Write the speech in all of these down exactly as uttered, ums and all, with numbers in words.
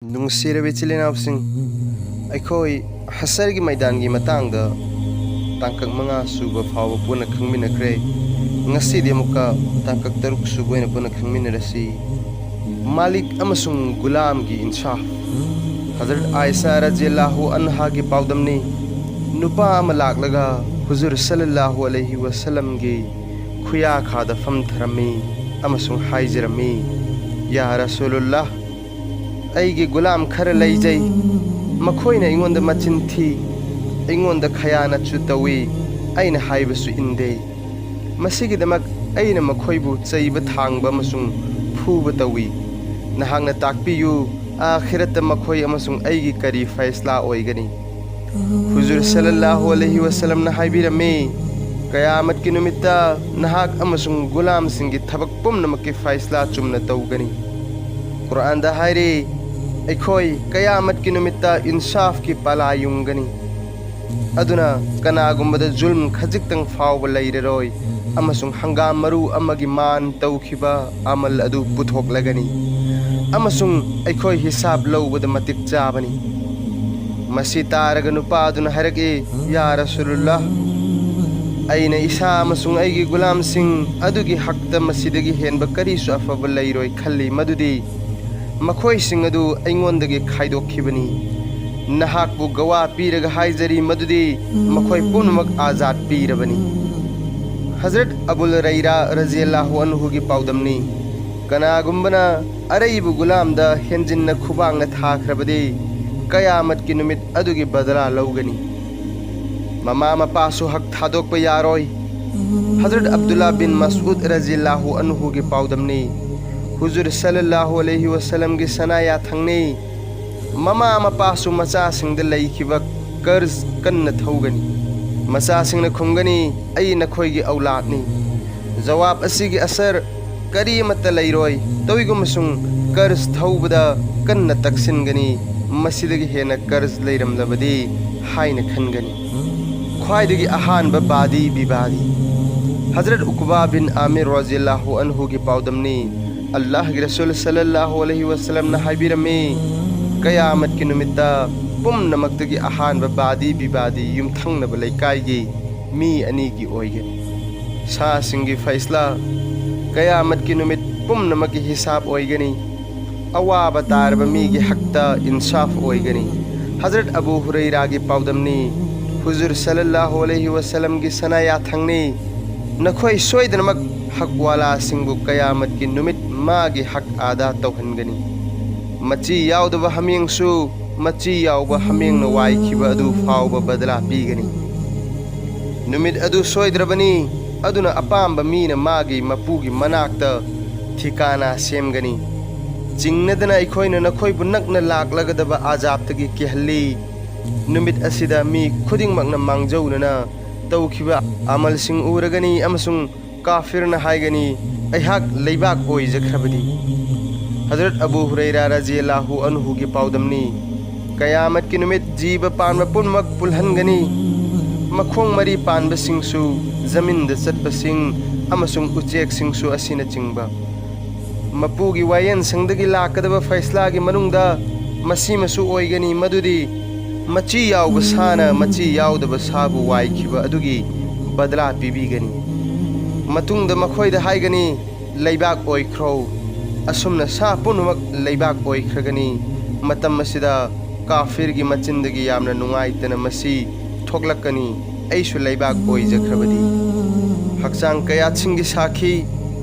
ꯅꯨꯡꯁꯤꯔꯕ ꯏꯆꯤꯜ ꯏꯅꯥꯎꯁꯤꯡ, ꯑꯩꯈꯣꯏ ꯍꯁꯔꯒꯤ ꯃꯩꯗꯥꯟꯒꯤ ꯃꯇꯥꯡꯗ ꯇꯥꯡꯀꯛ ꯃꯉꯥ ꯁꯨꯕ ꯐꯥꯎꯕ ꯄꯨꯟꯅ ꯈꯪꯃꯤꯟꯅꯈ꯭ꯔꯦ꯫ ꯉꯁꯤꯗꯤ ꯑꯃꯨꯛꯀ ꯇꯥꯡꯀꯛ ꯇꯔꯨꯛ ꯁꯨꯕ ꯑꯣꯏꯅ ꯄꯨꯟꯅ ꯈꯪꯃꯤꯟꯅꯔꯁꯤ꯫ ꯃꯥꯂꯤꯛ ꯑꯃꯁꯨꯡ ꯒꯨꯂꯥꯝꯒꯤ ꯏꯟꯁꯥꯐ꯫ ꯍꯖꯔꯠ ꯑꯥꯏꯁꯥ ꯔꯖꯤꯌꯜꯂꯥꯍꯨ ꯑꯟꯍꯥꯒꯤ ꯄꯥꯎꯗꯝꯅꯤ, ꯅꯨꯄꯥ ꯑꯃ ꯂꯥꯛꯂꯒ ꯍꯨꯖꯨꯔ ꯁꯜꯂꯜꯂꯥꯍꯨ ꯑꯂꯩꯍꯤ ꯋꯁꯜꯂꯝꯒꯤ ꯈꯨꯌꯥꯈꯥꯗ ꯐꯝꯊꯔꯝꯃꯤ ꯑꯃꯁꯨꯡ ꯍꯥꯏꯖꯔꯝꯃꯤ, "ꯌꯥ ꯔꯁꯨꯂꯨꯜꯂꯥꯍ, ꯑꯩꯒꯤ ꯒꯨꯂꯥꯝ ꯈꯔ ꯂꯩꯖꯩ꯫ ꯃꯈꯣꯏꯅ ꯑꯩꯉꯣꯟꯗ ꯃꯆꯤꯟ ꯊꯤ, ꯑꯩꯉꯣꯟꯗ ꯈꯌꯥꯅꯠꯁꯨ ꯇꯧꯏ, ꯑꯩꯅ ꯍꯥꯏꯕꯁꯨ ꯏꯟꯗꯦ꯫ ꯃꯁꯤꯒꯤꯗꯃꯛ ꯑꯩꯅ ꯃꯈꯣꯏꯕꯨ ꯆꯩꯕ ꯊꯥꯡꯕ ꯑꯃꯁꯨꯡ ꯐꯨꯕ ꯇꯧꯏ꯫ ꯅꯍꯥꯛꯅ ꯇꯥꯛꯄꯤꯌꯨ, ꯑꯥꯈꯤꯔꯠꯇ ꯃꯈꯣꯏ ꯑꯃꯁꯨꯡ ꯑꯩꯒꯤ ꯀꯔꯤ ꯐꯩꯁꯂꯥ ꯑꯣꯏꯒꯅꯤ?" ꯍꯨꯖꯨꯔ ꯁꯜꯂꯜꯂꯥꯍꯨ ꯑꯂꯩꯍꯤ ꯋꯁꯜꯂꯝꯅ ꯍꯥꯏꯕꯤꯔꯝꯃꯤ, "ꯀꯌꯥꯃꯠꯀꯤ ꯅꯨꯃꯤꯠꯇ ꯅꯍꯥꯛ ꯑꯃꯁꯨꯡ ꯒꯨꯂꯥꯝꯁꯤꯡꯒꯤ ꯊꯕꯛ ꯄꯨꯝꯅꯃꯛꯀꯤ ꯐꯩꯁꯂꯥ ꯆꯨꯝꯅ ꯇꯧꯒꯅꯤ"꯫ ꯀꯨꯔꯥꯟꯗ ꯍꯥꯏꯔꯤ, "ꯑꯩꯈꯣꯏ ꯀꯌꯥꯃꯠꯀꯤ ꯅꯨꯃꯤꯠꯇ ꯏꯟꯁꯥꯐꯀꯤ ꯄꯥꯂꯥ ꯌꯨꯡꯒꯅꯤ꯫ ꯑꯗꯨꯅ ꯀꯅꯥꯒꯨꯝꯕꯗ ꯖꯨꯜꯝ ꯈꯖꯤꯛꯇꯪ ꯐꯥꯎꯕ ꯂꯩꯔꯔꯣꯏ, ꯑꯃꯁꯨꯡ ꯍꯪꯒꯥꯝ ꯃꯔꯨ ꯑꯃꯒꯤ ꯃꯥꯟ ꯇꯧꯈꯤꯕ ꯑꯃꯜ ꯑꯗꯨ ꯄꯨꯊꯣꯛꯂꯒꯅꯤ, ꯑꯃꯁꯨꯡ ꯑꯩꯈꯣꯏ ꯍꯤꯁꯥꯕ ꯂꯧꯕꯗ ꯃꯇꯤꯛ ꯆꯥꯕꯅꯤ"꯫ ꯃꯁꯤ ꯇꯥꯔꯒ ꯅꯨꯄꯥ ꯑꯗꯨꯅ ꯍꯥꯏꯔꯛꯏ, "ꯌꯥ ꯔꯁꯨꯂꯨꯜꯂꯥꯍ, ꯑꯩꯅ ꯏꯁꯥ ꯑꯃꯁꯨꯡ ꯑꯩꯒꯤ ꯒꯨꯂꯥꯝꯁꯤꯡ ꯑꯗꯨꯒꯤ ꯍꯛꯇ ꯃꯁꯤꯗꯒꯤ ꯍꯦꯟꯕ ꯀꯔꯤꯁꯨ ꯑꯐꯕ ꯂꯩꯔꯣꯏ ꯈꯜꯂꯤ, ꯃꯗꯨꯗꯤ ꯃꯈꯣꯏꯁꯤꯡ ꯑꯗꯨ ꯑꯩꯉꯣꯟꯗꯒꯤ ꯈꯥꯏꯗꯣꯛꯈꯤꯕꯅꯤ꯫ ꯅꯍꯥꯛꯄꯨ ꯒꯋꯥ ꯄꯤꯔꯒ ꯍꯥꯏꯖꯔꯤ ꯃꯗꯨꯗꯤ ꯃꯈꯣꯏ ꯄꯨꯝꯅꯃꯛ ꯑꯥꯖꯥꯗ ꯄꯤꯔꯕꯅꯤ"꯫ ꯍꯖꯔꯠ ꯑꯕꯨꯜ ꯔꯩꯔꯥ ꯔꯖꯤꯌꯜꯂꯥꯍꯨ ꯑꯟꯍꯨꯒꯤ ꯄꯥꯎꯗꯝꯅꯤ, "ꯀꯅꯥꯒꯨꯝꯕꯅ ꯑꯔꯩꯕ ꯒꯨꯂꯥꯝꯗ ꯍꯦꯟꯖꯤꯟꯅ ꯈꯨꯕꯥꯛꯅ ꯊꯥꯈ꯭ꯔꯕꯗꯤ ꯀꯌꯥꯃꯠꯀꯤ ꯅꯨꯃꯤꯠ ꯑꯗꯨꯒꯤ ꯕꯗꯂꯥ ꯂꯧꯒꯅꯤ"꯫ ꯃꯃꯥ ꯃꯄꯥꯁꯨ ꯍꯛ ꯊꯥꯗꯣꯛꯄ ꯌꯥꯔꯣꯏ꯫ ꯍꯖꯔꯠ ꯑꯕꯗꯨꯜꯂꯥ ꯕꯤꯟ ꯃꯁꯎꯗ ꯔꯖꯤꯌꯜꯂꯥꯍꯨ ꯑꯟꯍꯨꯒꯤ ꯄꯥꯎꯗꯝꯅꯤ, ꯍꯨꯖꯨꯔ ꯁꯜꯂꯜꯂꯥꯍꯨ ꯑꯂꯩꯍꯤ ꯋꯁꯜꯂꯝꯒꯤ ꯁꯅꯥ ꯌꯥꯊꯪꯅꯤ, "ꯃꯃꯥ ꯃꯄꯥꯁꯨ ꯃꯆꯥꯁꯤꯡꯗ ꯂꯩꯈꯤꯕ ꯀꯔꯖ ꯀꯟꯅ ꯊꯧꯒꯅꯤ꯫ ꯃꯆꯥꯁꯤꯡꯅ ꯈꯨꯝꯒꯅꯤ, 'ꯑꯩ ꯅꯈꯣꯏꯒꯤ ꯑꯧꯂꯥꯗꯅꯤ꯫ ꯖꯋꯥꯕ ꯑꯁꯤꯒꯤ ꯑꯁꯔ ꯀꯔꯤ ꯑꯃꯠꯇ ꯂꯩꯔꯣꯏ꯫ ꯇꯧꯏꯒꯨꯝꯕꯁꯨꯡ ꯀꯔꯖ ꯊꯧꯕꯗ ꯀꯟꯅ ꯇꯛꯁꯤꯟꯒꯅꯤ, ꯃꯁꯤꯗꯒꯤ ꯍꯦꯟꯅ ꯀꯔꯖ ꯂꯩꯔꯝꯂꯕꯗꯤ ꯍꯥꯏꯅ ꯈꯟꯒꯅꯤ"꯫ ꯈ꯭ꯋꯥꯏꯗꯒꯤ ꯑꯍꯥꯟꯕ ꯕꯥꯗꯤ ꯕꯤꯕꯥꯗꯤ꯫ ꯍꯖꯔꯠ ꯎꯀꯕꯥ ꯕꯤꯟ ꯑꯥꯃꯤꯔ ꯔꯖꯤꯌꯜꯂꯥꯍꯨ ꯑꯟꯍꯨꯒꯤ ꯄꯥꯎꯗꯝꯅꯤ, ꯑꯜꯂꯥꯍꯒꯤ ꯔꯁꯨꯜ ꯁꯜꯂꯜꯂꯥꯍꯨ ꯑꯂꯩꯍꯤ ꯋꯁꯜꯂꯝꯅ ꯍꯥꯏꯕꯤꯔꯝꯃꯤ, ꯀꯌꯥꯃꯠꯀꯤ ꯅꯨꯃꯤꯠꯇ ꯄꯨꯝꯅꯃꯛꯇꯒꯤ ꯑꯍꯥꯟꯕ ꯕꯥꯗꯤ ꯕꯤꯕꯥꯗꯤ ꯌꯨꯝꯊꯪꯅꯕ ꯂꯩꯀꯥꯏꯒꯤ ꯃꯤ ꯑꯅꯤꯒꯤ ꯑꯣꯏꯒꯅꯤ꯫ ꯁꯥꯁꯤꯡꯒꯤ ꯐꯩꯁꯂꯥ꯫ ꯀꯌꯥꯃꯠꯀꯤ ꯅꯨꯃꯤꯠ ꯄꯨꯝꯅꯃꯛꯀꯤ ꯍꯤꯁꯥꯕ ꯑꯣꯏꯒꯅꯤ꯫ ꯑꯋꯥꯕ ꯇꯥꯔꯕ ꯃꯤꯒꯤ ꯍꯛꯇ ꯏꯟꯁꯥꯐ ꯑꯣꯏꯒꯅꯤ꯫ ꯍꯖꯔꯠ ꯑꯕꯨ ꯍꯨꯔꯩꯔꯥꯒꯤ ꯄꯥꯎꯗꯝꯅꯤ, ꯍꯨꯖꯨꯔ ꯁꯜꯂꯜꯂꯥꯍꯨ ꯑꯂꯩꯍꯤ ꯋꯁꯜꯂꯝꯒꯤ ꯁꯅꯥ ꯌꯥꯊꯪꯅꯤ, ꯅꯈꯣꯏ ꯁꯣꯏꯗꯅꯃꯛ ꯍꯛꯋꯥꯂꯥꯁꯤꯡꯕꯨ ꯀꯌꯥꯃꯠꯀꯤ ꯅꯨꯃꯤꯠ ꯃꯥꯒꯤ ꯍꯛ ꯑꯥꯗꯥ ꯇꯧꯍꯟꯒꯅꯤ꯫ ꯃꯆꯤ ꯌꯥꯎꯗꯕ ꯍꯥꯃꯦꯡꯁꯨ ꯃꯆꯤ ꯌꯥꯎꯕ ꯍꯥꯃꯦꯡꯅ ꯋꯥꯏꯈꯤꯕ ꯑꯗꯨ ꯐꯥꯎꯕ ꯕꯗꯂꯥ ꯄꯤꯒꯅꯤ꯫ ꯅꯨꯃꯤꯠ ꯑꯗꯨ ꯁꯣꯏꯗ꯭ꯔꯕꯅꯤ, ꯑꯗꯨꯅ ꯑꯄꯥꯝꯕ ꯃꯤꯅ ꯃꯥꯒꯤ ꯃꯄꯨꯒꯤ ꯃꯅꯥꯛꯇ ꯊꯤꯀꯥꯅꯥ ꯁꯦꯝꯒꯅꯤ꯫ ꯆꯤꯡꯅꯗꯅ ꯑꯩꯈꯣꯏꯅ ꯅꯈꯣꯏꯕꯨ ꯅꯛꯅ ꯂꯥꯛꯂꯒꯗꯕ ꯑꯖꯥꯕꯇꯒꯤ ꯀꯤꯍꯜꯂꯤ꯫ ꯅꯨꯃꯤꯠ ꯑꯁꯤꯗ ꯃꯤ ꯈꯨꯗꯤꯡꯃꯛꯅ ꯃꯥꯡꯖꯧꯅꯅ ꯇꯧꯈꯤꯕ ꯑꯃꯜꯁꯤꯡ ꯎꯔꯒꯅꯤ ꯑꯃꯁꯨꯡ ꯀꯥꯐꯤꯔꯅ ꯍꯥꯏꯒꯅꯤ, "ꯑꯩꯍꯥꯛ ꯂꯩꯕꯥꯛ ꯑꯣꯏꯖꯈ꯭ꯔꯕꯗꯤ"꯫ ꯍꯖꯔꯠ ꯑꯕꯨ ꯍꯨꯔꯩꯔꯥ ꯔꯖꯤꯌꯜꯂꯥꯍꯨ ꯑꯟꯍꯨꯒꯤ ꯄꯥꯎꯗꯝꯅꯤ, ꯀꯌꯥꯃꯠꯀꯤ ꯅꯨꯃꯤꯠ ꯖꯤꯕ ꯄꯥꯟꯕ ꯄꯨꯝꯅꯃꯛ ꯄꯨꯜꯍꯟꯒꯅꯤ꯫ ꯃꯈꯣꯡ ꯃꯔꯤ ꯄꯥꯟꯕꯁꯤꯡꯁꯨ, ꯖꯃꯤꯟꯗ ꯆꯠꯄꯁꯤꯡ ꯑꯃꯁꯨꯡ ꯎꯆꯦꯛꯁꯤꯡꯁꯨ ꯑꯁꯤꯅꯆꯤꯡꯕ꯫ ꯃꯄꯨꯒꯤ ꯋꯥꯌꯦꯜꯁꯪꯗꯒꯤ ꯂꯥꯛꯀꯗꯕ ꯐꯩꯁꯂꯥꯒꯤ ꯃꯅꯨꯡꯗ ꯃꯁꯤꯃꯁꯨ ꯑꯣꯏꯒꯅꯤ, ꯃꯗꯨꯗꯤ ꯃꯆꯤ ꯌꯥꯎꯕ ꯁꯥꯅ ꯃꯆꯤ ꯌꯥꯎꯗꯕ ꯁꯥꯕꯨ ꯋꯥꯏꯈꯤꯕ ꯑꯗꯨꯒꯤ ꯕꯗꯂꯥ ꯄꯤꯕꯤꯒꯅꯤ꯫ ꯃꯇꯨꯡꯗ ꯃꯈꯣꯏꯗ ꯍꯥꯏꯒꯅꯤ, "ꯂꯩꯕꯥꯛ ꯑꯣꯏꯈ꯭ꯔꯣ"꯫ ꯑꯁꯨꯝꯅ ꯁꯥ ꯄꯨꯝꯅꯃꯛ ꯂꯩꯕꯥꯛ ꯑꯣꯏꯈ꯭ꯔꯒꯅꯤ꯫ ꯃꯇꯝ ꯑꯁꯤꯗ ꯀꯥꯐꯤꯔꯒꯤ ꯃꯆꯤꯟꯗꯒꯤ ꯌꯥꯝꯅ ꯅꯨꯡꯉꯥꯏꯇꯅ ꯃꯁꯤ ꯊꯣꯛꯂꯛꯀꯅꯤ, "ꯑꯩꯁꯨ ꯂꯩꯕꯥꯛ ꯑꯣꯏꯖꯈ꯭ꯔꯕꯗꯤ"꯫ ꯍꯛꯆꯥꯡ ꯀꯌꯥꯠꯁꯤꯡꯒꯤ ꯁꯥꯈꯤ꯫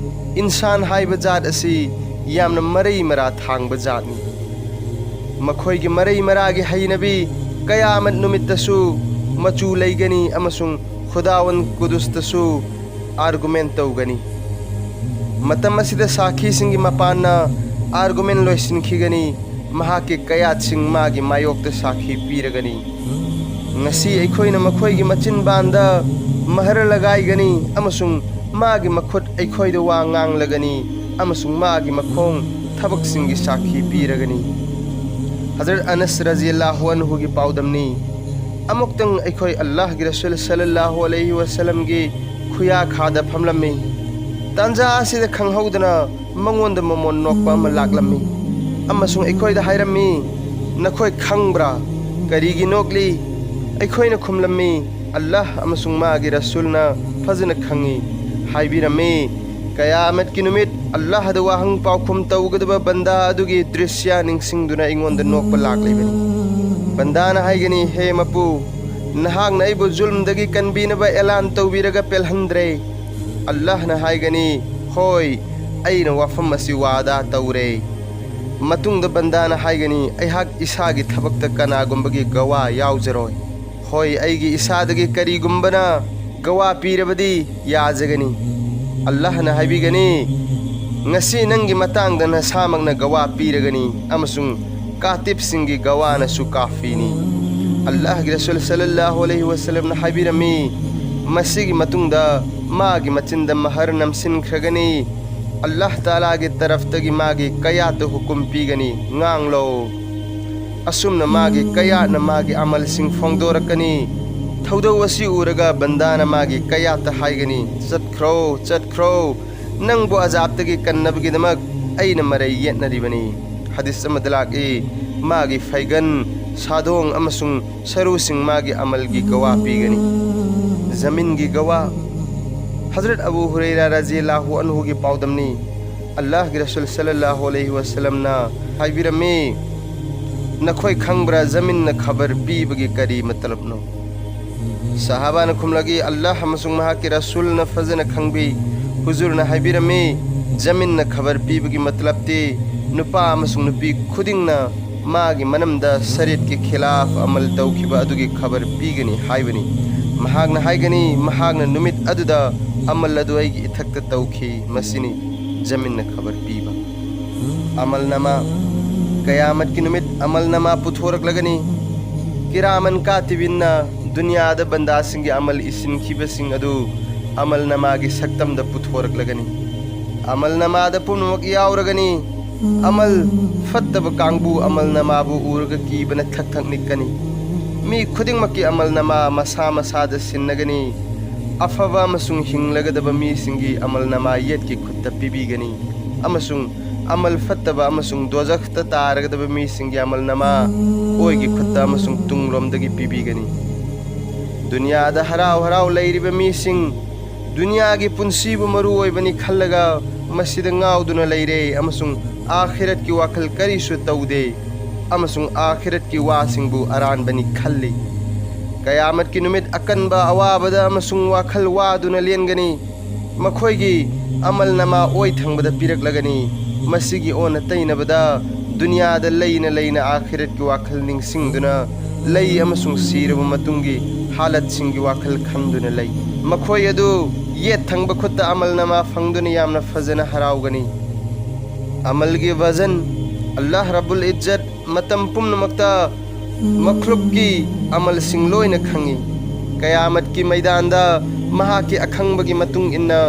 ꯏꯟꯁꯥꯟ ꯍꯥꯏꯕ ꯖꯥꯠ ꯑꯁꯤ ꯌꯥꯝꯅ ꯃꯔꯩ ꯃꯔꯥ ꯊꯥꯡꯕ ꯖꯥꯠꯅꯤ꯫ ꯃꯈꯣꯏꯒꯤ ꯃꯔꯩ ꯃꯔꯥꯒꯤ ꯍꯩꯅꯕꯤ ꯀꯌꯥꯃꯠ ꯅꯨꯃꯤꯠꯇꯁꯨ ꯃꯆꯨ ꯂꯩꯒꯅꯤ ꯑꯃꯁꯨꯡ ꯈꯨꯗꯥꯋꯟ ꯀꯨꯗꯨꯁꯇꯁꯨ ꯑꯥꯔꯒꯨꯃꯦꯟ ꯇꯧꯒꯅꯤ꯫ ꯃꯇꯝ ꯑꯁꯤꯗ ꯁꯥꯈꯤꯁꯤꯡꯒꯤ ꯃꯄꯥꯟꯅ ꯑꯥꯔꯒꯨꯃꯦꯟ ꯂꯣꯏꯁꯤꯟꯈꯤꯒꯅꯤ, ꯃꯍꯥꯛꯀꯤ ꯀꯌꯥꯠꯁꯤꯡ ꯃꯥꯒꯤ ꯃꯥꯌꯣꯛꯇ ꯁꯥꯈꯤ ꯄꯤꯔꯒꯅꯤ꯫ ꯉꯁꯤ ꯑꯩꯈꯣꯏꯅ ꯃꯈꯣꯏꯒꯤ ꯃꯆꯤꯟꯕꯥꯟꯗ ꯃꯍꯔ ꯂꯒꯥꯏꯒꯅꯤ ꯑꯃꯁꯨꯡ ꯃꯥꯒꯤ ꯃꯈꯨꯠ ꯑꯩꯈꯣꯏꯗ ꯋꯥ ꯉꯥꯡꯂꯒꯅꯤ ꯑꯃꯁꯨꯡ ꯃꯥꯒꯤ ꯃꯈꯣꯡ ꯊꯕꯛꯁꯤꯡꯒꯤ ꯁꯥꯈꯤ ꯄꯤꯔꯒꯅꯤ꯫ ꯍꯖꯔꯠ ꯑꯅꯁ ꯔꯖꯤꯌꯜꯂꯥꯍꯨ ꯑꯟꯍꯨꯒꯤ ꯄꯥꯎꯗꯝꯅꯤ, ꯑꯃꯨꯛꯇꯪ ꯑꯩꯈꯣꯏ ꯑꯜꯂꯥꯍꯒꯤ ꯔꯁꯨꯜ ꯁꯜꯂꯜꯂꯥꯍꯨ ꯑꯂꯩꯍꯤ ꯋꯁꯜꯂꯝꯒꯤ ꯈꯨꯌꯥꯈꯥꯗ ꯐꯝꯂꯝꯃꯤ꯫ ꯇꯥꯟꯖꯥ ꯑꯁꯤꯗ ꯈꯪꯍꯧꯗꯅ ꯃꯉꯣꯟꯗ ꯃꯃꯣꯟ ꯅꯣꯛꯄ ꯑꯃ ꯂꯥꯛꯂꯝꯃꯤ ꯑꯃꯁꯨꯡ ꯑꯩꯈꯣꯏꯗ ꯍꯥꯏꯔꯝꯃꯤ, "ꯅꯈꯣꯏ ꯈꯪꯕ꯭ꯔꯥ? ꯀꯔꯤꯒꯤ ꯅꯣꯛꯂꯤ?" ꯑꯩꯈꯣꯏꯅ ꯈꯨꯝꯂꯝꯃꯤ, "ꯑꯜꯂꯥꯍ ꯑꯃꯁꯨꯡ ꯃꯥꯒꯤ ꯔꯁꯨꯜꯅ ꯐꯖꯅ ꯈꯪꯏ" ꯍꯥꯏꯕꯤꯔꯝꯃꯤ꯫ ꯀꯌꯥꯃꯠꯀꯤ ꯅꯨꯃꯤꯠ ꯑꯜꯂꯥꯍꯗ ꯋꯥꯍꯪ ꯄꯥꯎꯈꯨꯝ ꯇꯧꯒꯗꯕ ꯕꯟꯗꯥ ꯑꯗꯨꯒꯤ ꯗ꯭ꯔꯤꯁ꯭ꯌ ꯅꯤꯡꯁꯤꯡꯗꯨꯅ ꯑꯩꯉꯣꯟꯗ ꯅꯣꯛꯄ ꯂꯥꯛꯂꯤꯕꯅꯤ꯫ ꯕꯟꯗꯥꯅ ꯍꯥꯏꯒꯅꯤ, "ꯍꯦ ꯃꯄꯨ, ꯅꯍꯥꯛꯅ ꯑꯩꯕꯨ ꯖꯨꯜꯝꯗꯒꯤ ꯀꯟꯕꯤꯅꯕ ꯑꯦꯂꯥꯟ ꯇꯧꯕꯤꯔꯒ ꯄꯦꯜꯍꯟꯗ꯭ꯔꯦ꯫" ꯑꯜꯂꯥꯍꯅ ꯍꯥꯏꯒꯅꯤ, "ꯍꯣꯏ, ꯑꯩꯅ ꯋꯥꯐꯝ ꯑꯁꯤ ꯋꯥꯗꯥ ꯇꯧꯔꯦ꯫" ꯃꯇꯨꯡꯗ ꯕꯟꯗꯥꯅ ꯍꯥꯏꯒꯅꯤ, "ꯑꯩꯍꯥꯛ ꯏꯁꯥꯒꯤ ꯊꯕꯛꯇ ꯀꯅꯥꯒꯨꯝꯕꯒꯤ ꯒꯋꯥ ꯌꯥꯎꯖꯔꯣꯏ꯫ ꯍꯣꯏ, ꯑꯩꯒꯤ ꯏꯁꯥꯗꯒꯤ ꯀꯔꯤꯒꯨꯝꯕꯅ ꯒꯋꯥ ꯄꯤꯔꯕꯗꯤ ꯌꯥꯖꯒꯅꯤ꯫" ꯑꯜꯂꯥꯍꯅ ꯍꯥꯏꯕꯤꯒꯅꯤ, "ꯉꯁꯤ ꯅꯪꯒꯤ ꯃꯇꯥꯡꯗ ꯅꯁꯥꯃꯛꯅ ꯒꯋꯥ ꯄꯤꯔꯒꯅꯤ ꯑꯃꯁꯨꯡ ꯀꯥꯇꯤꯞꯁꯤꯡꯒꯤ ꯒꯋꯥꯅꯁꯨ ꯀꯥꯐꯤꯅꯤ꯫" ꯑꯜꯂꯥꯍꯒꯤ ꯔꯁꯨꯜ ꯁꯜꯂꯜꯂꯥꯍꯨ ꯑꯂꯩꯍꯤ ꯋꯥꯁꯜꯂꯝꯅ ꯍꯥꯏꯕꯤꯔꯝꯃꯤ, ꯃꯁꯤꯒꯤ ꯃꯇꯨꯡꯗ ꯃꯥꯒꯤ ꯃꯆꯤꯟꯗ ꯃꯍꯔ ꯅꯝꯁꯤꯟꯈ꯭ꯔꯒꯅꯤ꯫ ꯑꯜꯂꯥꯍ ꯇꯥꯂꯥꯒꯤ ꯇꯔꯐꯇꯒꯤ ꯃꯥꯒꯤ ꯀꯌꯥꯠꯇ ꯍꯨꯀꯨꯝ ꯄꯤꯒꯅꯤ, "ꯉꯥꯡꯂꯣ꯫" ꯑꯁꯨꯝꯅ ꯃꯥꯒꯤ ꯀꯌꯥꯠꯅ ꯃꯥꯒꯤ ꯑꯃꯜꯁꯤꯡ ꯐꯣꯡꯗꯣꯔꯛꯀꯅꯤ꯫ ꯊꯧꯗꯧ ꯑꯁꯤ ꯎꯔꯒ ꯕꯟꯗꯥꯅ ꯃꯥꯒꯤ ꯀꯌꯥꯠꯇ ꯍꯥꯏꯒꯅꯤ, "ꯆꯠꯈ꯭ꯔꯣ, ꯆꯠꯈ꯭ꯔꯣ, ꯅꯪꯕꯨ ꯑꯖꯥꯕꯇꯒꯤ ꯀꯟꯅꯕꯒꯤꯗꯃꯛ ꯑꯩꯅ ꯃꯔꯩ ꯌꯦꯠꯅꯔꯤꯕꯅꯤ꯫" ꯍꯗꯤꯁ ꯑꯃꯗ ꯂꯥꯛꯏ, ꯃꯥꯒꯤ ꯐꯩꯒꯟ, ꯁꯥꯗꯣꯡ ꯑꯃꯁꯨꯡ ꯁꯔꯨꯁꯤꯡ ꯃꯥꯒꯤ ꯑꯃꯜꯒꯤ ꯒꯋꯥ ꯄꯤꯒꯅꯤ꯫ ꯖꯃꯤꯟꯒꯤ ꯒꯋꯥ꯫ ꯍꯖꯔꯠ ꯑꯕꯨ ꯍꯨꯔꯩꯔꯥ ꯔꯖꯤꯌꯜꯂꯥꯍꯨ ꯑꯟꯍꯨꯒꯤ ꯄꯥꯎꯗꯝꯅꯤ, ꯑꯜꯂꯥꯍꯒꯤ ꯔꯁꯨꯜ ꯁꯜꯂꯜꯂꯥꯍꯨ ꯑꯂꯩꯍꯤ ꯋꯥꯁꯜꯂꯝꯅ ꯍꯥꯏꯕꯤꯔꯝꯃꯤ, "ꯅꯈꯣꯏ ꯈꯪꯕ꯭ꯔꯥ ꯖꯃꯤꯟꯅ ꯈꯕꯔ ꯄꯤꯕꯒꯤ ꯀꯔꯤ ꯃꯇꯂꯕꯅꯣ?" ꯁꯍꯥꯕꯥꯅ ꯈꯨꯝꯂꯛꯏ, "ꯑꯜꯂꯥꯍ ꯑꯃꯁꯨꯡ ꯃꯍꯥꯛꯀꯤ ꯔꯁꯨꯜꯅ ꯐꯖꯅ ꯈꯪꯕꯤ꯫" ꯍꯨꯖꯨꯔꯅ ꯍꯥꯏꯕꯤꯔꯝꯃꯤ, "ꯖꯃꯤꯟꯅ ꯈꯕꯔ ꯄꯤꯕꯒꯤ ꯃꯇꯂꯕꯇꯤ ꯅꯨꯄꯥ ꯑꯃꯁꯨꯡ ꯅꯨꯄꯤ ꯈꯨꯗꯤꯡꯅ ꯃꯥꯒꯤ ꯃꯅꯝꯗ ꯁꯔꯤꯌꯠꯀꯤ ꯈꯤꯂꯥꯐ ꯑꯃꯜ ꯇꯧꯈꯤꯕ ꯑꯗꯨꯒꯤ ꯈꯕꯔ ꯄꯤꯒꯅꯤ ꯍꯥꯏꯕꯅꯤ꯫" ꯃꯍꯥꯛꯅ ꯍꯥꯏꯒꯅꯤ, "ꯃꯍꯥꯛꯅ ꯅꯨꯃꯤꯠ ꯑꯗꯨꯗ ꯑꯃꯜ ꯑꯗꯨ ꯑꯩꯒꯤ ꯏꯊꯛꯇ ꯇꯧꯈꯤ꯫" ꯃꯁꯤꯅꯤ ꯖꯃꯤꯟꯅ ꯈꯕꯔ ꯄꯤꯕ꯫ ꯑꯃꯜꯅꯃꯥ꯫ ꯀꯌꯥꯃꯠꯀꯤ ꯅꯨꯃꯤꯠ ꯑꯃꯜꯅꯃꯥ ꯄꯨꯊꯣꯔꯛꯂꯒꯅꯤ꯫ ꯀꯤꯔꯥꯃꯟ ꯀꯥꯇꯤꯕꯤꯟꯅ ꯗꯨꯅꯤꯌꯥꯗ ꯕꯟꯗꯥꯁꯤꯡꯒꯤ ꯑꯃꯜ ꯏꯁꯤꯟꯈꯤꯕꯁꯤꯡ ꯑꯗꯨ ꯑꯃꯜꯅꯃꯥꯒꯤ ꯁꯛꯇꯝꯗ ꯄꯨꯊꯣꯔꯛꯂꯒꯅꯤ꯫ ꯑꯃꯜꯅꯃꯥꯗ ꯄꯨꯝꯅꯃꯛ ꯌꯥꯎꯔꯒꯅꯤ꯫ ꯑꯃꯜ ꯐꯠꯇꯕ ꯀꯥꯡꯕꯨ ꯑꯃꯜꯅꯃꯥꯕꯨ ꯎꯔꯒ ꯀꯤꯕꯅ ꯊꯛ ꯊꯛ ꯅꯤꯛꯀꯅꯤ꯫ ꯃꯤ ꯈꯨꯗꯤꯡꯃꯛꯀꯤ ꯑꯃꯜꯅꯃꯥ ꯃꯁꯥ ꯃꯁꯥꯗ ꯁꯤꯟꯅꯒꯅꯤ꯫ ꯑꯐꯕ ꯑꯃꯁꯨꯡ ꯍꯤꯡꯂꯒꯗꯕ ꯃꯤꯁꯤꯡꯒꯤ ꯑꯃꯜꯅꯃꯥ ꯌꯦꯠꯀꯤ ꯈꯨꯠꯇ ꯄꯤꯕꯤꯒꯅꯤ, ꯑꯃꯁꯨꯡ ꯑꯃꯜ ꯐꯠꯇꯕ ꯑꯃꯁꯨꯡ ꯗꯣꯖꯈꯇ ꯇꯥꯔꯒꯗꯕ ꯃꯤꯁꯤꯡꯒꯤ ꯑꯃꯜ ꯅꯃꯥ ꯑꯣꯏꯒꯤ ꯈꯨꯠꯇ ꯑꯃꯁꯨꯡ ꯇꯨꯡꯂꯣꯝꯗꯒꯤ ꯄꯤꯕꯤꯒꯅꯤ꯫ ꯗꯨꯅꯤꯌꯥꯗ ꯍꯔꯥꯎ ꯍꯔꯥꯎ ꯂꯩꯔꯤꯕ ꯃꯤꯁꯤꯡ, ꯗꯨꯅꯤꯌꯥꯒꯤ ꯄꯨꯟꯁꯤꯕꯨ ꯃꯔꯨ ꯑꯣꯏꯕꯅꯤ ꯈꯜꯂꯒ ꯃꯁꯤꯗ ꯉꯥꯎꯗꯨꯅ ꯂꯩꯔꯦ ꯑꯃꯁꯨꯡ ꯑꯥꯈꯤꯔꯠꯀꯤ ꯋꯥꯈꯜ ꯀꯔꯤꯁꯨ ꯇꯧꯗꯦ, ꯑꯃꯁꯨꯡ ꯑꯥꯈꯤꯔꯠꯀꯤ ꯋꯥꯁꯤꯡꯕꯨ ꯑꯔꯥꯟꯕꯅꯤ ꯈꯜꯂꯤ꯫ ꯀꯌꯥꯃꯠꯀꯤ ꯅꯨꯃꯤꯠ ꯑꯀꯟꯕ ꯑꯋꯥꯕꯗ ꯑꯃꯁꯨꯡ ꯋꯥꯈꯜ ꯋꯥꯗꯨꯅ ꯂꯦꯟꯒꯅꯤ꯫ ꯃꯈꯣꯏꯒꯤ ꯑꯃꯜ ꯅꯃꯥ ꯑꯣꯏ ꯊꯪꯕꯗ ꯄꯤꯔꯛꯂꯒꯅꯤ꯫ ꯃꯁꯤꯒꯤ ꯑꯣꯟꯅ ꯇꯩꯅꯕꯗ, ꯗꯨꯅꯤꯌꯥꯗ ꯂꯩꯅ ꯂꯩꯅ ꯑꯥꯈꯤꯔꯠꯀꯤ ꯋꯥꯈꯜ ꯅꯤꯡꯁꯤꯡꯗꯨꯅ ꯂꯩ ꯑꯃꯁꯨꯡ ꯁꯤꯔꯕ ꯃꯇꯨꯡꯒꯤ ꯍꯥꯂꯠꯁꯤꯡꯒꯤ ꯋꯥꯈꯜ ꯈꯟꯗꯨꯅ ꯂꯩ꯫ ꯃꯈꯣꯏ ꯑꯗꯨ ꯌꯦꯠ ꯊꯪꯕ ꯈꯨꯠꯇ ꯑꯃꯜ ꯅꯃꯥ ꯐꯪꯗꯨꯅ ꯌꯥꯝꯅ ꯐꯖꯅ ꯍꯔꯥꯎꯒꯅꯤ꯫ ꯑꯃꯜꯒꯤ ꯋꯖꯟ꯫ ꯑꯜꯂꯥꯍ ꯔꯕꯨꯜ ꯏꯖꯠ ꯃꯇꯝ ꯄꯨꯝꯅꯃꯛꯇ ꯃꯈ꯭ꯂꯨꯛꯀꯤ ꯑꯃꯜꯁꯤꯡ ꯂꯣꯏꯅ ꯈꯪꯏ꯫ ꯀꯌꯥꯃꯠꯀꯤ ꯃꯩꯗꯥꯟꯗ ꯃꯍꯥꯛꯀꯤ ꯑꯈꯪꯕꯒꯤ ꯃꯇꯨꯡ ꯏꯟꯅ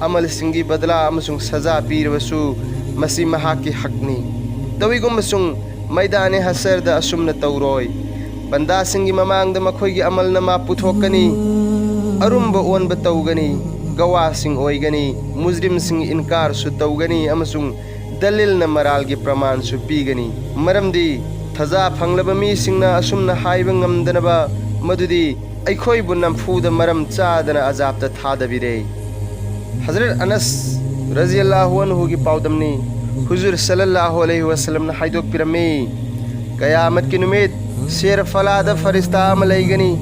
ꯑꯃꯜꯁꯤꯡꯒꯤ ꯕꯗꯂꯥ ꯑꯃꯁꯨꯡ ꯁꯖꯥ ꯄꯤꯔꯕꯁꯨ, ꯃꯁꯤ ꯃꯍꯥꯛꯀꯤ ꯍꯛꯅꯤ꯫ ꯇꯧꯏꯒꯨꯝꯕꯁꯨꯡ ꯃꯩꯗꯥꯅꯦ ꯍꯁꯔꯗ ꯑꯁꯨꯝꯅ ꯇꯧꯔꯣꯏ꯫ ꯕꯟꯗꯥꯁꯤꯡꯒꯤ ꯃꯃꯥꯡꯗ ꯃꯈꯣꯏꯒꯤ ꯑꯃꯜ ꯅꯃꯥ ꯄꯨꯊꯣꯛꯀꯅꯤ, ꯑꯔꯨꯝꯕ ꯑꯣꯟꯕ ꯇꯧꯒꯅꯤ, ꯒꯋꯥꯁꯤꯡ ꯑꯣꯏꯒꯅꯤ, ꯃꯨꯖꯔꯤꯝꯁꯤꯡ ꯏꯟꯀꯥꯔꯁꯨ ꯇꯧꯒꯅꯤ ꯑꯃꯁꯨꯡ ꯗꯂꯤꯜꯅ ꯃꯔꯥꯜꯒꯤ ꯄ꯭ꯔꯃꯥꯟꯁꯨ ꯄꯤꯒꯅꯤ꯫ ꯃꯔꯝꯗꯤ ꯊꯖꯥ ꯐꯪꯂꯕ ꯃꯤꯁꯤꯡꯅ ꯑꯁꯨꯝꯅ ꯍꯥꯏꯕ ꯉꯝꯗꯅꯕ ꯃꯗꯨꯗꯤ ꯑꯩꯈꯣꯏꯕꯨ ꯅꯝꯐꯨꯗ ꯃꯔꯝ ꯆꯥꯗꯅ ꯑꯖꯥꯕꯇ ꯊꯥꯗꯕꯤꯔꯦ꯫ ꯍꯖꯔꯠ ꯑꯅꯁ ꯔꯖꯤꯌꯜꯂꯥꯍꯨ ꯑꯟꯍꯨꯒꯤ ꯄꯥꯎꯗꯝꯅꯤ꯫ ꯍꯨꯖꯨꯔ ꯁꯜꯂꯜꯂꯥꯍꯨ ꯑꯂꯩꯍꯤ ꯋꯁꯜꯂꯝꯅ ꯍꯥꯏꯗꯣꯛꯄꯤꯔꯝꯃꯤ, ꯀꯌꯥꯃꯠꯀꯤ ꯅꯨꯃꯤꯠ ꯁꯦꯔ ꯐꯂꯥꯗ ꯐꯔꯤꯁꯇꯥ ꯑꯃ ꯂꯩꯒꯅꯤ꯫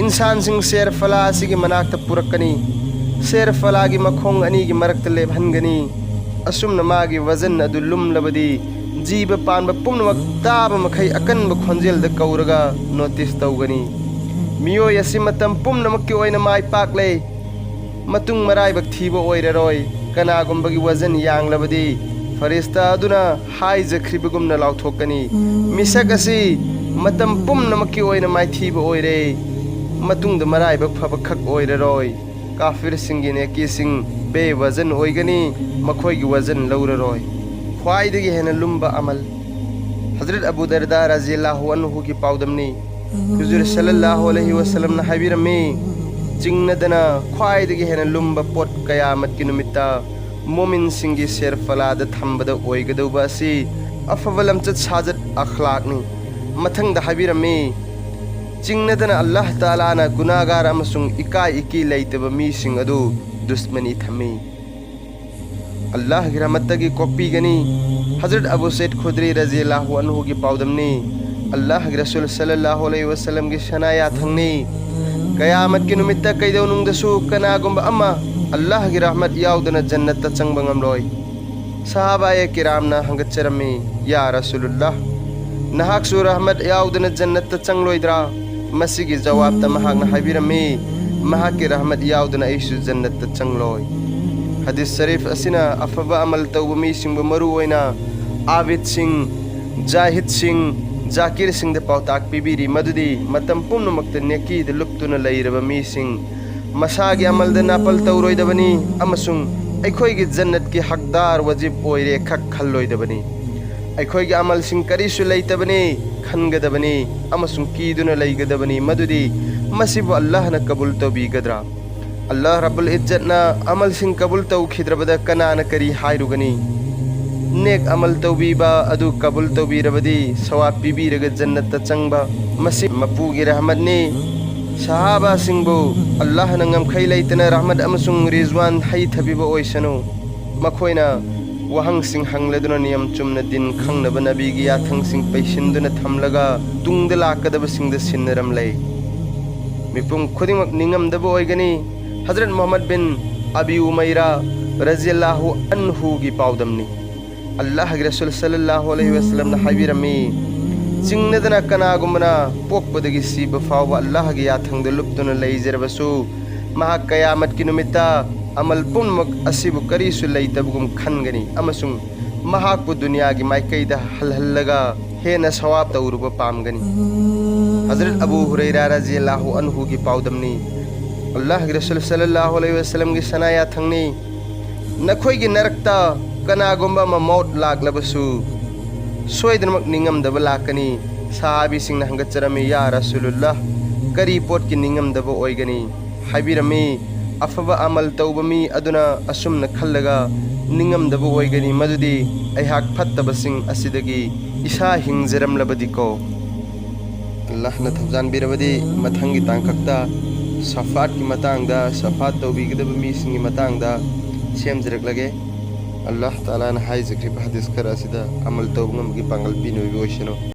ꯏꯟꯁꯥꯟꯁꯤꯡ ꯁꯦꯔ ꯐꯂꯥ ꯑꯁꯤꯒꯤ ꯃꯅꯥꯛꯇ ꯄꯨꯔꯛꯀꯅꯤ꯫ ꯁꯦꯔ ꯐꯂꯥꯒꯤ ꯃꯈꯣꯡ ꯑꯅꯤꯒꯤ ꯃꯔꯛꯇ ꯂꯦꯞꯍꯟꯒꯅꯤ꯫ ꯑꯁꯨꯝꯅ ꯃꯥꯒꯤ ꯋꯖꯟ ꯑꯗꯨ ꯂꯨꯝꯂꯕꯗꯤ, ꯖꯤꯕ ꯄꯥꯟꯕ ꯄꯨꯝꯅꯃꯛ ꯇꯥꯕ ꯃꯈꯩ ꯑꯀꯟꯕ ꯈꯣꯟꯖꯦꯜꯗ ꯀꯧꯔꯒ ꯅꯣꯇꯤꯁ ꯇꯧꯒꯅꯤ, ꯃꯤꯑꯣꯏ ꯑꯁꯤ ꯃꯇꯝ ꯄꯨꯝꯅꯃꯛꯀꯤ ꯑꯣꯏꯅ ꯃꯥꯏ ꯄꯥꯛꯂꯦ, ꯃꯇꯨꯡ ꯃꯔꯥꯏꯕꯛ ꯊꯤꯕ ꯑꯣꯏꯔꯔꯣꯏ꯫ ꯀꯅꯥꯒꯨꯝꯕꯒꯤ ꯋꯖꯟ ꯌꯥꯡꯂꯕꯗꯤ, ꯐꯔꯤꯁꯇꯥ ꯑꯗꯨꯅ ꯍꯥꯏꯖꯈ꯭ꯔꯤꯕꯒꯨꯝꯅ ꯂꯥꯎꯊꯣꯛꯀꯅꯤ, ꯃꯤꯁꯛ ꯑꯁꯤ ꯃꯇꯝ ꯄꯨꯝꯅꯃꯛꯀꯤ ꯑꯣꯏꯅ ꯃꯥꯏꯊꯤꯕ ꯑꯣꯏꯔꯦ, ꯃꯇꯨꯡꯗ ꯃꯔꯥꯏꯕꯛ ꯐꯕ ꯈꯛ ꯑꯣꯏꯔꯔꯣꯏ꯫ ꯀꯥꯐꯤꯔꯁꯤꯡꯒꯤ ꯅꯦꯀꯤꯁꯤꯡ ꯕꯦ ꯋꯖꯟ ꯑꯣꯏꯒꯅꯤ, ꯃꯈꯣꯏꯒꯤ ꯋꯖꯟ ꯂꯧꯔꯔꯣꯏ꯫ ꯈ꯭ꯋꯥꯏꯗꯒꯤ ꯍꯦꯟꯅ ꯂꯨꯝꯕ ꯑꯃꯜ꯫ ꯍꯖꯔꯠ ꯑꯕꯨ ꯗꯔꯗꯥ ꯔꯖꯤꯌꯜꯂꯥꯍꯨ ꯑꯟꯍꯨꯒꯤ ꯄꯥꯎꯗꯝꯅꯤ꯫ ꯍꯨꯖꯨꯔ ꯁꯜꯂꯜꯂꯥꯍꯨ ꯑꯂꯩꯍꯤ ꯋꯁꯜꯂꯝꯅ ꯍꯥꯏꯕꯤꯔꯝꯃꯤ, ꯆꯤꯡꯅꯗꯅ ꯈ꯭ꯋꯥꯏꯗꯒꯤ ꯍꯦꯟꯅ ꯂꯨꯝꯕ ꯄꯣꯠ ꯀꯌꯥꯃꯠꯀꯤ ꯅꯨꯃꯤꯠꯇ ꯃꯣꯃꯤꯟꯁꯤꯡꯒꯤ ꯁꯦꯔꯐꯂꯥꯗ ꯊꯝꯕꯗ ꯑꯣꯏꯒꯗꯧꯕ ꯑꯁꯤ ꯑꯐꯕ ꯂꯝꯆꯠ ꯁꯥꯖꯠ ꯑꯈ꯭ꯂꯥꯛꯅꯤ꯫ ꯃꯊꯪꯗ ꯍꯥꯏꯕꯤꯔꯝꯃꯤ, ꯆꯤꯡꯅꯗꯅ ꯑꯜꯂꯥꯍ ꯇꯥꯂꯥꯅ ꯒꯨꯅꯥꯒꯥꯔ ꯑꯃꯁꯨꯡ ꯏꯀꯥꯏ ꯏꯀꯤ ꯂꯩꯇꯕ ꯃꯤꯁꯤꯡ ꯑꯗꯨ ꯗꯨꯁꯃꯅꯤ ꯊꯝꯃꯤ꯫ ꯑꯜꯂꯥꯍꯒꯤ ꯔꯍꯃꯠꯇꯒꯤ ꯀꯣꯛꯄꯤꯒꯅꯤ꯫ ꯍꯖꯔꯠ ꯑꯕꯨ ꯁꯩꯗ ꯈꯨꯗ꯭ꯔꯤ ꯔꯖꯤꯌꯜꯂꯥꯍꯨ ꯑꯟꯍꯨꯒꯤ ꯄꯥꯎꯗꯝꯅꯤ꯫ ꯑꯜꯂꯥꯍꯒꯤ ꯔꯁꯨꯜ ꯁꯜꯂꯜꯂꯥꯍꯨ ꯑꯂꯩꯍꯤ ꯋꯁꯜꯂꯝꯒꯤ ꯁꯅꯥ ꯌꯥꯊꯪꯅꯤ꯫ ꯀꯌꯥꯃꯠꯀꯤ ꯅꯨꯃꯤꯠꯇ ꯀꯩꯗꯧꯅꯨꯡꯗꯁꯨ ꯀꯅꯥꯒꯨꯝꯕ ꯑꯃ ꯑꯜꯂꯥꯍꯒꯤ ꯔꯍꯃꯠ ꯌꯥꯎꯗꯅ ꯖꯟꯅꯠꯇ ꯆꯪꯕ ꯉꯝꯂꯣꯏ꯫ ꯁꯍꯥꯕꯥꯌꯦ ꯀꯤꯔꯥꯝꯅ ꯍꯪꯒꯠꯆꯔꯝꯃꯤ, "ꯌꯥ ꯔꯁꯨꯂꯨꯜꯂꯥꯍ, ꯅꯍꯥꯛꯁꯨ ꯔꯍꯃꯠ ꯌꯥꯎꯗꯅ ꯖꯟꯅꯠꯇ ꯆꯪꯂꯣꯏꯗ꯭ꯔꯥ?" ꯃꯁꯤꯒꯤ ꯖꯋꯥꯕꯇ ꯃꯍꯥꯛꯅ ꯍꯥꯏꯕꯤꯔꯝꯃꯤ, "ꯃꯍꯥꯛꯀꯤ ꯔꯍꯃꯠ ꯌꯥꯎꯗꯅ ꯑꯩꯁꯨ ꯖꯟꯅꯠꯇ ꯆꯪꯂꯣꯏ"꯫ ꯍꯗꯤꯁ ꯁꯔꯤꯐ ꯑꯁꯤꯅ ꯑꯐꯕ ꯑꯃꯜ ꯇꯧꯕ ꯃꯤꯁꯤꯡꯕꯨ, ꯃꯔꯨ ꯑꯣꯏꯅ ꯑꯥꯕꯤꯗꯁꯤꯡ, ꯖꯥꯍꯤꯗꯁꯤꯡ, ꯖꯥꯀꯤꯔꯁꯤꯡꯗ ꯄꯥꯎꯇꯥꯛ ꯄꯤꯕꯤꯔꯤ, ꯃꯗꯨꯗꯤ ꯃꯇꯝ ꯄꯨꯝꯅꯃꯛꯇ ꯅꯦꯀꯤꯗ ꯂꯨꯞꯇꯨꯅ ꯂꯩꯔꯕ ꯃꯤꯁꯤꯡ ꯃꯁꯥꯒꯤ ꯑꯃꯜꯗ ꯅꯥꯄꯜ ꯇꯧꯔꯣꯏꯗꯕꯅꯤ ꯑꯃꯁꯨꯡ ꯑꯩꯈꯣꯏꯒꯤ ꯖꯟꯅꯠꯀꯤ ꯍꯛꯗꯥꯔ ꯋꯥꯖꯤꯕ ꯑꯣꯏꯔꯦ ꯈꯛ ꯈꯜꯂꯣꯏꯗꯕꯅꯤ꯫ ꯑꯩꯈꯣꯏꯒꯤ ꯑꯃꯜꯁꯤꯡ ꯀꯔꯤꯁꯨ ꯂꯩꯇꯕꯅꯤ ꯈꯟꯒꯗꯕꯅꯤ ꯑꯃꯁꯨꯡ ꯀꯤꯗꯨꯅ ꯂꯩꯒꯗꯕꯅꯤ, ꯃꯗꯨꯗꯤ ꯃꯁꯤꯕꯨ ꯑꯜꯂꯥꯍꯅ ꯀꯕꯨꯜ ꯇꯧꯕꯤꯒꯗ꯭ꯔꯥ? ꯑꯜꯂꯥꯍ ꯔꯕꯨꯜ ꯏꯖꯠꯅ ꯑꯃꯜꯁꯤꯡ ꯀꯕꯨꯜ ꯇꯧꯈꯤꯗ꯭ꯔꯕꯗ ꯀꯅꯥꯅ ꯀꯔꯤ ꯍꯥꯏꯔꯨꯒꯅꯤ? ꯅꯦꯛ ꯑꯃꯜ ꯇꯧꯕꯤꯕ ꯑꯗꯨ ꯀꯕꯨꯜ ꯇꯧꯕꯤꯔꯕꯗꯤ ꯁꯋꯥꯕ ꯄꯤꯕꯤꯔꯒ ꯖꯟꯅꯠꯇ ꯆꯪꯕ, ꯃꯁꯤ ꯃꯄꯨꯒꯤ ꯔꯍꯃꯠꯅꯤ꯫ ꯁꯍꯥꯕꯥꯁꯤꯡꯕꯨ ꯑꯜꯂꯥꯍꯅ ꯉꯝꯈꯩ ꯂꯩꯇꯅ ꯔꯍꯃꯠ ꯑꯃꯁꯨꯡ ꯔꯤꯖꯋꯥꯟ ꯍꯩꯊꯕꯤꯕ ꯑꯣꯏꯁꯅꯨ꯫ ꯃꯈꯣꯏꯅ ꯋꯥꯍꯪꯁꯤꯡ ꯍꯪꯂꯗꯨꯅ ꯅꯤꯌꯝ ꯆꯨꯝꯅ ꯗꯤꯟ ꯈꯪꯅꯕ ꯅꯕꯤꯒꯤ ꯌꯥꯊꯪꯁꯤꯡ ꯄꯩꯁꯤꯟꯗꯨꯅ ꯊꯝꯂꯒ ꯇꯨꯡꯗ ꯂꯥꯛꯀꯗꯕꯁꯤꯡꯗ ꯁꯤꯟꯅꯔꯝꯂꯦ꯫ ꯃꯤꯄꯨꯝ ꯈꯨꯗꯤꯡꯃꯛ ꯅꯤꯡꯉꯝꯗꯕ ꯑꯣꯏꯒꯅꯤ꯫ ꯍꯖꯔꯠ ꯃꯨꯍꯝꯃꯗ ꯕꯤꯟ ꯑꯕꯤ ꯎꯃꯩꯔꯥ ꯔꯖꯤꯌꯜꯂꯥꯍꯨ ꯑꯟꯍꯨꯒꯤ ꯄꯥꯎꯗꯝꯅꯤ꯫ ꯑꯜꯂꯥꯍꯒꯤ ꯔꯁꯨꯜ ꯁꯜꯂꯜꯂꯥꯍꯨ ꯑꯂꯩꯍꯤ ꯋꯁꯜꯂꯝꯅ ꯍꯥꯏꯕꯤꯔꯝꯃꯤ, ꯆꯤꯡꯅꯗꯅ ꯀꯅꯥꯒꯨꯝꯕꯅ ꯄꯣꯛꯄꯗꯒꯤ ꯁꯤꯕ ꯐꯥꯎꯕ ꯑꯜꯂꯥꯍꯒꯤ ꯌꯥꯊꯪꯗ ꯂꯨꯞꯇꯨꯅ ꯂꯩꯖꯔꯕꯁꯨ, ꯃꯍꯥꯛ ꯀꯌꯥꯃꯠꯀꯤ ꯅꯨꯃꯤꯠꯇ ꯑꯃꯜ ꯄꯨꯝꯅꯃꯛ ꯑꯁꯤꯕꯨ ꯀꯔꯤꯁꯨ ꯂꯩꯇꯕꯒꯨꯝ ꯈꯟꯒꯅꯤ ꯑꯃꯁꯨꯡ ꯃꯍꯥꯛꯄꯨ ꯗꯨꯅꯤꯌꯥꯒꯤ ꯃꯥꯏꯀꯩꯗ ꯍꯜꯍꯜꯂꯒ ꯍꯦꯟꯅ ꯁꯋꯥꯕ ꯇꯧꯔꯨꯕ ꯄꯥꯝꯒꯅꯤ꯫ ꯍꯖꯔꯠ ꯑꯕꯨ ꯍꯨꯔꯩꯔꯥ ꯔꯖꯤꯌꯜꯂꯥꯍꯨ ꯑꯟꯍꯨꯒꯤ ꯄꯥꯎꯗꯝꯅꯤ꯫ ꯑꯜꯂꯥꯍꯒꯤ ꯔꯁꯨꯜ ꯁꯜꯂꯜꯂꯥꯍꯨ ꯑꯂꯩꯍꯤ ꯋꯁꯜꯂꯝꯒꯤ ꯁꯅꯥ ꯌꯥꯊꯪꯅꯤ, ꯅꯈꯣꯏꯒꯤ ꯅꯔꯛꯇ ꯀꯅꯥꯒꯨꯝꯕ ꯑꯃ ꯃꯧꯠ ꯂꯥꯛꯂꯕꯁꯨ ꯁꯣꯏꯗꯅꯃꯛ ꯅꯤꯡꯉꯝꯗꯕ ꯂꯥꯛꯀꯅꯤ꯫ ꯁꯍꯥꯕꯤꯁꯤꯡꯅ ꯍꯪꯒꯠꯆꯔꯝꯃꯤ, "ꯌꯥ ꯔꯁꯨꯂꯨꯜꯂꯥꯍ, ꯀꯔꯤ ꯄꯣꯠꯀꯤ ꯅꯤꯡꯉꯝꯗꯕ ꯑꯣꯏꯒꯅꯤ?" ꯍꯥꯏꯕꯤꯔꯝꯃꯤ, ꯑꯐꯕ ꯑꯃꯜ ꯇꯧꯕ ꯃꯤ ꯑꯗꯨꯅ ꯑꯁꯨꯝꯅ ꯈꯜꯂꯒ ꯅꯤꯡꯉꯝꯗꯕ ꯑꯣꯏꯒꯅꯤ, ꯃꯗꯨꯗꯤ ꯑꯩꯍꯥꯛ ꯐꯠꯇꯕꯁꯤꯡ ꯑꯁꯤꯗꯒꯤ ꯏꯁꯥ ꯍꯤꯡꯖꯔꯝꯂꯕꯗꯤꯀꯣ꯫ ꯑꯜꯂꯥꯍꯅ ꯊꯧꯖꯥꯟꯕꯤꯔꯕꯗꯤ ꯃꯊꯪꯒꯤ ꯇꯥꯡꯀꯛꯇ ꯁꯐꯥꯠꯀꯤ ꯃꯇꯥꯡꯗ, ꯁꯐꯥꯠ ꯇꯧꯕꯤꯒꯗꯕ ꯃꯤꯁꯤꯡꯒꯤ ꯃꯇꯥꯡꯗ ꯁꯦꯝꯖꯔꯛꯂꯒꯦ꯫ ꯑꯜꯂꯥꯍ ꯇꯥꯂꯥꯅ ꯍꯥꯏꯖꯈ꯭ꯔꯤꯕ ꯍꯗꯤꯁ ꯈꯔ ꯑꯁꯤꯗ ꯑꯃꯜ ꯇꯧꯕ ꯉꯝꯕꯒꯤ ꯄꯥꯡꯒꯜ ꯄꯤꯅꯕꯤꯕ ꯑꯣꯏꯁꯅꯨ꯫